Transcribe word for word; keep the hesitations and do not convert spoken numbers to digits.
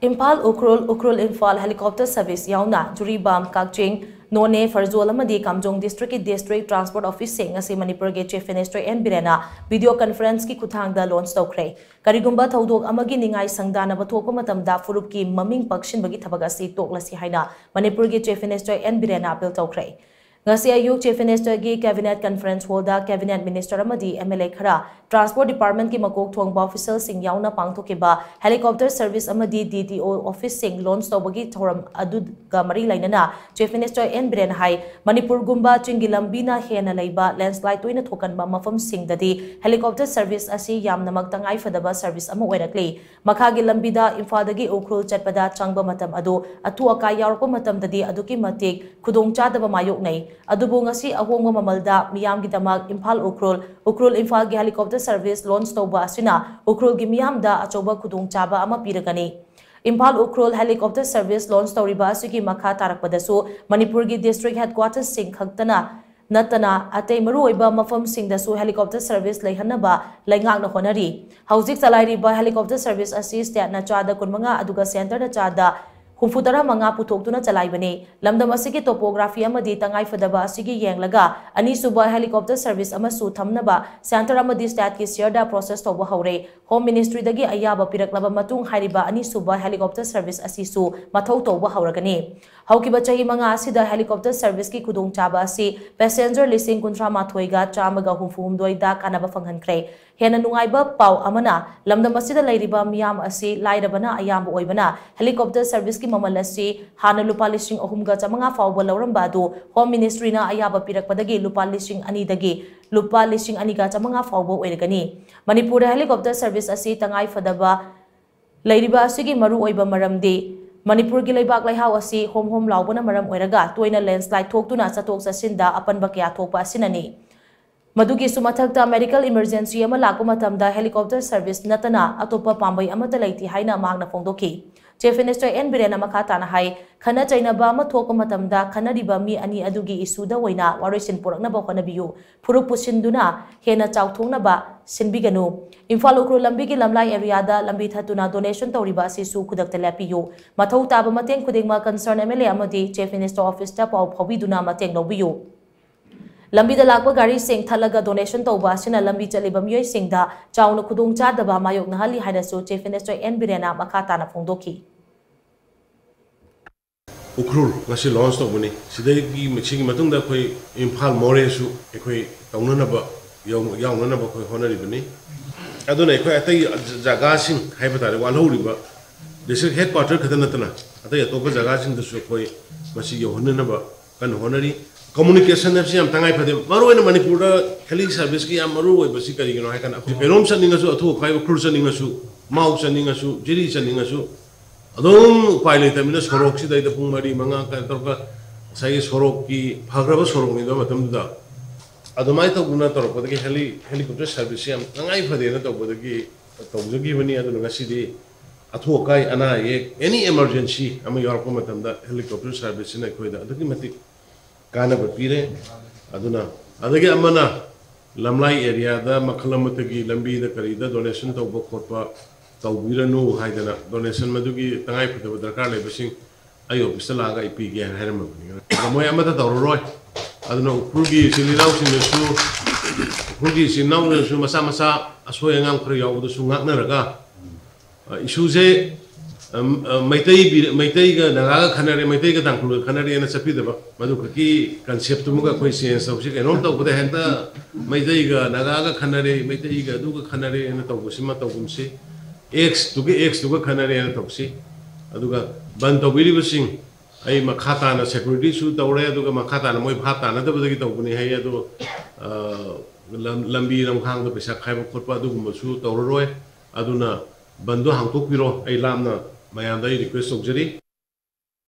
Imphal Ukhrul, Ukhrul Imphal helicopter service ꯌꯥꯎꯅ ꯖꯤꯔꯤꯕꯥꯝ, ꯀꯛꯆꯤꯡ, ꯅꯣꯅꯦ, ꯐꯔꯖꯣꯜ ꯑꯃꯗꯤ ꯀꯥꯝꯖꯣꯡ district ꯀꯤ district transport office ꯁꯤꯡ ꯉꯁꯤ ꯃꯅꯤꯄꯨꯔꯒꯤ Chief Minister N ꯕꯤꯔꯦꯟꯅ video conference ꯀꯤ ꯈꯨꯠꯊꯥꯡꯗ launch ꯇꯧꯈ꯭ꯔꯦ꯫ ꯀꯔꯤꯒꯨꯝꯕ ꯊꯧꯗꯣꯛ ꯑꯃꯒꯤ ꯅꯤꯡꯉꯥꯏ ꯁꯪꯗꯥꯅꯕ ꯊꯣꯛꯄ ꯃꯇꯝꯗ ꯐꯨꯔꯨꯞꯀꯤ ꯃꯃꯤꯡ ꯄꯛꯁꯤꯟꯕꯒꯤ ꯊꯕꯛ ꯑꯁꯤ ꯇꯣꯛꯂꯁꯤ ꯍꯥꯏꯅ ꯃꯅꯤꯄꯨꯔꯒꯤ Chief Minister N ꯕꯤꯔꯦꯟꯅ appeal ꯇꯧꯈ꯭ꯔꯦ꯫ ꯉꯁꯤ ꯑꯌꯨꯛ Chief Minister ꯒꯤ Cabinet Conference Hall ꯗ Cabinet Minister ꯑꯃꯗꯤ M L A ꯈꯔ, Transport Department ꯀꯤ ꯃꯀꯣꯛ ꯊꯣꯡꯕ official ꯁꯤꯡ ꯌꯥꯎꯅ ꯄꯥꯡꯊꯣꯛꯈꯤꯕ helicopter service ꯑꯃꯗꯤ D T O office ꯁꯤꯡ launch ꯇꯧꯕꯒꯤ ꯊꯧꯔꯝ ꯑꯗꯨꯒ ꯃꯔꯤ ꯂꯩꯅꯅ Chief Minister N ꯕꯤꯔꯦꯟ ꯍꯥꯏ, ꯃꯅꯤꯄꯨꯔꯒꯨꯝꯕ ꯆꯤꯡꯒꯤ ꯂꯝꯕꯤꯅ ꯍꯦꯟꯅ ꯂꯩꯕ landslide ꯇꯣꯏꯅ ꯊꯣꯛꯀꯟꯕ ꯃꯐꯝꯁꯤꯡꯗꯗꯤ helicopter service ꯑꯁꯤ ꯌꯥꯝꯅꯃꯛ ꯇꯉꯥꯏꯐꯗꯕ service ꯑꯃ ꯑꯣꯏꯔꯛꯂꯤ꯫ ꯃꯈꯥꯒꯤ ꯂꯝꯕꯤꯗ ꯏꯝꯐꯥꯜꯗꯒꯤ ꯎꯈ꯭ꯔꯨꯜ ꯆꯠꯄꯗ ꯆꯪꯕ ꯃꯇꯝ ꯑꯗꯨ ꯑꯇꯨ ꯑꯀꯥꯏ ꯌꯥꯎꯔꯛꯄ ꯃꯇꯝꯗꯗꯤ ꯑꯗꯨꯛꯀꯤ ꯃꯇꯤꯛ ꯈꯨꯗꯣꯡꯆꯥꯗꯕ ꯃꯥꯌꯣꯛꯅꯩ꯫ ꯑꯗꯨꯕꯨ ꯉꯁꯤ ꯑꯍꯣꯡꯕ ꯃꯃꯜꯗ ꯃꯤꯌꯥꯝꯒꯤꯗꯃꯛ ꯏꯝꯐꯥꯜ ꯎꯈ꯭ꯔꯨꯜ, ꯎꯈ꯭ꯔꯨꯜ ꯏꯝꯐꯥꯜꯒꯤ helicopter service launch ꯇꯧꯕ ꯑꯁꯤꯅ ꯎꯈ꯭ꯔꯨꯜꯒꯤ ꯃꯤꯌꯥꯝꯗ ꯑꯆꯧꯕ ꯈꯨꯗꯣꯡꯆꯥꯕ ꯑꯃ ꯄꯤꯔꯒꯅꯤ꯫ Imphal Ukhrul helicopter service launch ꯇꯧꯔꯤꯕ ꯑꯁꯤꯒꯤ ꯃꯈꯥ ꯇꯥꯔꯛꯄꯗꯁꯨ ꯃꯅꯤꯄꯨꯔꯒꯤ district headquarters ꯁꯤꯡ ꯈꯛꯇꯅ ꯅꯠꯇꯅ ꯑꯇꯩ ꯃꯔꯨꯑꯣꯏꯕ ꯃꯐꯝꯁꯤꯡꯗꯁꯨ helicopter service ꯂꯩꯍꯟꯅꯕ ꯂꯩꯉꯥꯛꯅ ꯍꯣꯠꯅꯔꯤ꯫ ꯍꯧꯖꯤꯛ ꯆꯂꯥꯏꯔꯤꯕ helicopter service ꯑꯁꯤ state ꯅ ꯆꯥꯗ ꯀꯨꯟꯃꯉꯥ ꯑꯗꯨꯒ centre ꯅ ꯆꯥꯗ ꯍꯨꯝꯐꯨꯇꯔꯥ ꯃꯉꯥ ꯄꯨꯊꯣꯛꯇꯨꯅ ꯆꯂꯥꯏꯕꯅꯤ꯫ ꯂꯝꯗꯝ ꯑꯁꯤꯒꯤ topography ꯑꯃꯗꯤ ꯇꯉꯥꯏꯐꯗꯕ ꯑꯁꯤꯒꯤ ꯌꯦꯡꯂꯒ ꯑꯅꯤꯁꯨꯕ helicopter service ꯑꯃꯁꯨ ꯊꯝꯅꯕ centre ꯑꯃꯗꯤ state ꯀꯤ share ꯗ process ꯇꯧꯕ ꯍꯧꯔꯦ꯫ Home Ministry ꯗꯒꯤ ꯑꯌꯥꯕ ꯄꯤꯔꯛꯂꯕ ꯃꯇꯨꯡ ꯍꯥꯏꯔꯤꯕ ꯑꯅꯤꯁꯨꯕ helicopter service ꯑꯁꯤꯁꯨ ꯃꯊꯧ ꯇꯧꯕ ꯍꯧꯔꯒꯅꯤ꯫ ꯍꯧꯈꯤꯕ ꯆꯍꯤ ꯃꯉꯥ ꯑꯁꯤꯗ helicopter service ꯀꯤ ꯈꯨꯗꯣꯡꯆꯥꯕ ꯑꯁꯤ passenger ꯂꯤꯁꯤꯡ ꯀꯨꯟꯊ꯭ꯔꯥ ꯃꯥꯊꯣꯏꯒ ꯆꯥꯝꯃꯒ ꯍꯨꯝꯐꯨ ꯍꯨꯝꯗꯣꯏꯗ ꯀꯥꯟꯅꯕ ꯐꯪꯍꯟꯈ꯭ꯔꯦ꯫ ꯍꯦꯟꯅ ꯅꯨꯡꯉꯥꯏꯕ ꯄꯥꯎ ꯑꯃꯅ, ꯂꯝꯗꯝ ꯑꯁꯤꯗ ꯂꯩꯔꯤꯕ ꯃꯤꯌꯥꯝ ꯑꯁꯤ ꯂꯥꯏꯔꯕꯅ ꯑꯌꯥꯝꯕ ꯑꯣꯏꯕꯅ helicopter service ꯀꯤ ꯃꯃꯜ ꯑꯁꯤ ꯍꯥꯟꯅ ꯂꯨꯄꯥ ꯂꯤꯁꯤꯡ ꯑꯍꯨꯝꯒ ꯆꯥꯝꯃꯉꯥ ꯐꯥꯎꯕ ꯂꯧꯔꯝꯕ ꯑꯗꯨ Home Ministry ꯅ ꯑꯌꯥꯕ ꯄꯤꯔꯛꯄꯗꯒꯤ ꯂꯨꯄꯥ ꯂꯤꯁꯤꯡ ꯑꯅꯤꯗꯒꯤ ꯂꯨꯄꯥ ꯂꯤꯁꯤꯡ ꯑꯅꯤꯒ ꯆꯥꯝꯃꯉꯥ ꯐꯥꯎꯕ ꯑꯣꯏꯔꯒꯅꯤ꯫ ꯃꯅꯤꯄꯨꯔꯗ helicopter service ꯑꯁꯤ ꯇꯉꯥꯏ ꯐꯗꯕ ꯂꯩꯔꯤꯕ ꯑꯁꯤꯒꯤ ꯃꯔꯨꯑꯣꯏꯕ ꯃꯔꯝꯗꯤ ꯃꯅꯤꯄꯨꯔꯒꯤ ꯂꯩꯕꯥꯛ ꯂꯩꯍꯥꯎ ꯑꯁꯤ ꯍꯣꯝ ꯍꯣꯝ ꯂꯥꯎꯕꯅ ꯃꯔꯝ ꯑꯣꯏꯔꯒ ꯇꯣꯏꯅ landslide ꯊꯣꯛꯇꯨꯅ ꯆꯠꯊꯣꯛ ꯆꯠꯁꯤꯟꯗ ꯑꯄꯟꯕ ꯀꯌꯥ ꯊꯣꯛꯄ ꯑꯁꯤꯅꯅꯤ꯫ ꯃꯗꯨꯒꯤꯁꯨ ꯃꯊꯛꯇ, medical emergency ꯑꯃ ꯂꯥꯛꯄ ꯃꯇꯝꯗ helicopter service ꯅꯠꯇꯅ ꯑꯇꯣꯞꯄ ꯄꯥꯝꯕꯩ ꯑꯃꯠꯇ ꯂꯩꯇꯦ ꯍꯥꯏꯅ ꯃꯍꯥꯛꯅ ꯐꯣꯡꯗꯣꯛꯈꯤ꯫ Chief Minister ꯑꯦꯟ ꯕꯤꯔꯦꯟꯅ ꯃꯈꯥ ꯇꯥꯅ ꯍꯥꯏ, ꯈꯠꯅ ꯆꯩꯅꯕ ꯑꯃ ꯊꯣꯛꯄ ꯃꯇꯝꯗ ꯈꯠꯅꯔꯤꯕ ꯃꯤ ꯑꯅꯤ ꯑꯗꯨꯒꯤ ꯏꯁꯨꯗ ꯑꯣꯏꯅ ꯋꯥꯔꯣꯏꯁꯤꯟ ꯄꯨꯔꯛꯅꯕ ꯍꯣꯠꯅꯕꯤꯌꯨ, ꯐꯨꯔꯨꯞ ꯄꯨꯁꯤꯟꯗꯨꯅ ꯍꯦꯟꯅ ꯆꯥꯎꯊꯣꯛꯅꯕ ꯁꯤꯟꯕꯤꯒꯅꯨ꯫ ꯏꯝꯐꯥꯜ ꯎꯈ꯭ꯔꯨꯜ ꯂꯝꯕꯤꯒꯤ ꯂꯝꯂꯥꯏ ꯑꯦꯔꯤꯌꯥꯗ ꯂꯝꯕꯤ ꯊꯠꯇꯨꯅ donation ꯇꯧꯔꯤꯕ ꯑꯁꯤꯁꯨ ꯈꯨꯗꯛꯇ ꯂꯦꯞꯄꯤꯌꯨ꯫ ꯃꯊꯧ ꯇꯥꯕ ꯃꯇꯦꯡ ꯈꯨꯗꯤꯡꯃꯛ concern MLA ꯑꯃꯗꯤ Chief Minister office ꯇ ꯄꯥꯎ ꯐꯥꯎꯕꯤꯗꯨꯅ ꯃꯇꯦꯡ ꯂꯧꯕꯤꯌꯨ꯫ ꯂꯝꯕꯤꯗ ꯂꯥꯛꯄ ꯒꯥꯔꯤꯁꯤꯡ ꯊꯠꯂꯒ donation ꯇꯧꯕ ꯑꯁꯤꯅ ꯂꯝꯕꯤ ꯆꯠꯂꯤꯕ ꯃꯤꯑꯣꯏꯁꯤꯡꯗ ꯆꯥꯎꯅ ꯈꯨꯗꯣꯡꯆꯥꯗꯕ ꯃꯥꯌꯣꯛꯅꯍꯜꯂꯤ ꯍꯥꯏꯅꯁꯨ Chief Minister ꯑꯦꯟ ꯕꯤꯔꯦꯟꯅ ꯃꯈꯥ ꯇꯥꯅ ꯐꯣꯡꯗꯣꯛꯈꯤ꯫ ꯎꯈ꯭ꯔꯨꯜ ꯉꯁꯤ launch ꯇꯧꯕꯅꯤ꯫ ꯁꯤꯗꯒꯤ, ꯁꯤꯒꯤ ꯃꯇꯨꯡꯗ ꯑꯩꯈꯣꯏ ꯏꯝꯐꯥꯜ ꯃꯣꯔꯦꯁꯨ ꯑꯩꯈꯣꯏ ꯇꯧꯅꯅꯕ, ꯌꯧ-, ꯌꯥꯎꯅꯅꯕ ꯑꯩꯈꯣꯏ ꯍꯣꯠꯅꯔꯤꯕꯅꯤ꯫ ꯑꯗꯨꯅ ꯑꯩꯈꯣꯏ ꯑꯇꯩ ꯖꯒꯥꯁꯤꯡ ꯍꯥꯏꯕ ꯇꯥꯔꯦ, ꯋꯥꯠꯍꯧꯔꯤꯕ district headquarter ꯈꯛꯇ ꯅꯠꯇꯅ ꯑꯇꯩ ꯑꯇꯣꯞꯄ ꯖꯒꯥꯁꯤꯡꯗꯁꯨ ꯑꯩꯈꯣꯏ ꯃꯁꯤ ꯌꯧꯍꯟꯅꯅꯕ ꯀꯟꯅ ꯍꯣꯠꯅꯔꯤ꯫ Communication ꯍꯥꯏꯕꯁꯤ ꯌꯥꯝ ꯇꯉꯥꯏ ꯐꯗꯦ꯫ ꯃꯔꯨꯑꯣꯏꯅ ꯃꯅꯤꯄꯨꯔꯗ heli service ꯀꯤ ꯌꯥꯝ ꯃꯔꯨ ꯑꯣꯏꯕꯁꯤ ꯀꯔꯤꯒꯤꯅꯣ ꯍꯥꯏ ꯀꯥꯟꯗ, ꯑꯩꯈꯣꯏ ꯀꯩꯅꯣꯝ ꯆꯠꯅꯤꯡꯉꯁꯨ, ꯑꯊꯨ ꯑꯀꯥꯏ ꯎꯈ꯭ꯔꯨꯜ ꯆꯠꯅꯤꯡꯉꯁꯨ, ꯃꯥꯎ ꯆꯠꯅꯤꯡꯉꯁꯨ, ꯖꯤꯔꯤ ꯆꯠꯅꯤꯡꯉꯁꯨ, ꯑꯗꯨꯝ ꯎꯄꯥꯏ ꯂꯩꯇꯕꯅꯤꯅ ꯁꯣꯔꯣꯛꯁꯤꯗꯩꯗ ꯄꯨꯡ ꯃꯔꯤ, ꯃꯉꯥ, ꯀꯩꯅꯣ ꯇꯧꯔꯒ ꯉꯁꯥꯏꯒꯤ ꯁꯣꯔꯣꯛꯀꯤ, ꯐꯈ꯭ꯔꯕ ꯁꯣꯔꯣꯛꯅꯤꯗꯣ ꯃꯇꯝꯗꯨꯗ꯫ ꯑꯗꯨꯃꯥꯏꯅ ꯇꯧꯗꯅ ꯇꯧꯔꯛꯄꯗꯒꯤ heli-, helicopter service ꯁꯤ ꯌꯥꯝ ꯇꯉꯥꯏ ꯐꯗꯦꯅ ꯇꯧꯕꯗꯒꯤ ꯇꯧꯖꯈꯤꯕꯅꯤ꯫ ꯑꯗꯨꯅ ꯉꯁꯤꯗꯤ ꯑꯊꯨ ꯑꯀꯥꯏ, ꯑꯅꯥ ꯑꯌꯦꯛ, any emergency ꯑꯃ ꯌꯥꯎꯔꯛꯄ ꯃꯇꯝꯗ helicopter service ꯁꯤꯅ ꯑꯩꯈꯣꯏꯗ ꯑꯗꯨꯛꯀꯤ ꯃꯇꯤꯛ ꯀꯥꯟꯅꯕ ꯄꯤꯔꯦ꯫ ꯑꯗꯨꯅ, ꯑꯗꯒꯤ ꯑꯃꯅ ꯂꯝꯂꯥꯏ ꯑꯦꯔꯤꯌꯥꯗ ꯃꯈꯜ ꯑꯃꯠꯇꯒꯤ ꯂꯝꯕꯤꯗ ꯀꯔꯤꯗ donation ꯇꯧꯕ ꯈꯣꯠꯄ ꯇꯧꯕꯤꯔꯅꯨ ꯍꯥꯏꯗꯅ, donation ꯃꯗꯨꯒꯤ ꯇꯉꯥꯏ ꯐꯗꯕ ꯗꯔꯀꯥꯔ ꯂꯩꯕꯁꯤꯡ ꯑꯩ office ꯇ ꯂꯥꯛꯑꯒ ꯑꯩ ꯄꯤꯒꯦ ꯍꯥꯏꯅ ꯍꯥꯏꯔꯝꯃꯕꯅꯤ꯫ ꯑꯗꯣ ꯃꯣꯏ ꯑꯃꯠꯇ ꯇꯧꯔꯔꯣꯏ꯫ ꯑꯗꯨꯅ ꯎꯈ꯭ꯔꯨꯜꯒꯤ ꯏꯆꯤꯜ ꯏꯅꯥꯎꯁꯤꯡꯅꯁꯨ, ꯎꯈ꯭ꯔꯨꯜꯒꯤ ꯏꯆꯤꯜ ꯏꯅꯥꯎꯅꯁꯨ ꯃꯆꯥ ꯃꯆꯥ ꯑꯁꯣꯏ ꯑꯉꯥꯝ ꯈꯔ ꯌꯥꯎꯕꯗꯁꯨ ꯉꯥꯛꯅꯔꯒ, ꯑ, issue ꯁꯦ, ꯑꯝ, ꯑ, ꯃꯩꯇꯩ ꯕꯤ-, ꯃꯩꯇꯩꯒ ꯅꯥꯒꯥꯒ ꯈꯟꯅꯔꯦ, ꯃꯩꯇꯩꯒ ꯇꯥꯡꯈꯨꯜꯒ ꯈꯟꯅꯔꯦꯅ ꯆꯠꯄꯤꯗꯕ, ꯃꯗꯨ ꯈꯛꯀꯤ concept ꯇꯨꯃꯒ ꯑꯩꯈꯣꯏ change ꯇꯧꯁꯤ꯫ ꯀꯩꯅꯣꯝ ꯇꯧꯕꯗ ꯍꯦꯛꯇ ꯃꯩꯇꯩꯒ ꯅꯥꯒꯥꯒ ꯈꯟꯅꯔꯦ, ꯃꯩꯇꯩꯒ ꯑꯗꯨꯒ ꯈꯟꯅꯔꯦꯅ ꯇꯧꯕꯁꯤꯃ ꯇꯧꯒꯨꯝꯁꯤ꯫ X ꯇꯨꯒ X ꯇꯨꯒ ꯈꯟꯅꯔꯦꯅ ꯇꯧꯁꯤ꯫ ꯑꯗꯨꯒ ꯕꯟ ꯇꯧꯕꯤꯔꯤꯕꯁꯤꯡ ꯑꯩ ꯃꯈꯥ ꯇꯥꯅ security ꯁꯨ ꯇꯧꯔꯦ, ꯑꯗꯨꯒ ꯃꯈꯥ ꯇꯥꯅ ꯃꯣꯏ ꯚꯥꯞ ꯇꯥꯅꯗꯕꯗꯒꯤ ꯇꯧꯕꯅꯤ ꯍꯥꯏ꯫ ꯑꯗꯣ, ꯑ, ꯂꯝ-, ꯂꯝꯕꯤ ꯂꯝꯈꯥꯡꯗ ꯄꯩꯁꯥ ꯈꯥꯏꯕ ꯈꯣꯠꯄ ꯑꯗꯨꯒꯨꯝꯕꯁꯨ ꯇꯧꯔꯔꯣꯏ꯫ ꯑꯗꯨꯅ ꯕꯟꯗꯣ ꯍꯥꯡꯇꯣꯛꯄꯤꯔꯣ, ꯑꯩ ꯂꯥꯞꯅ ꯃꯌꯥꯝꯗ ꯑꯩ request ꯇꯧꯖꯔꯤ꯫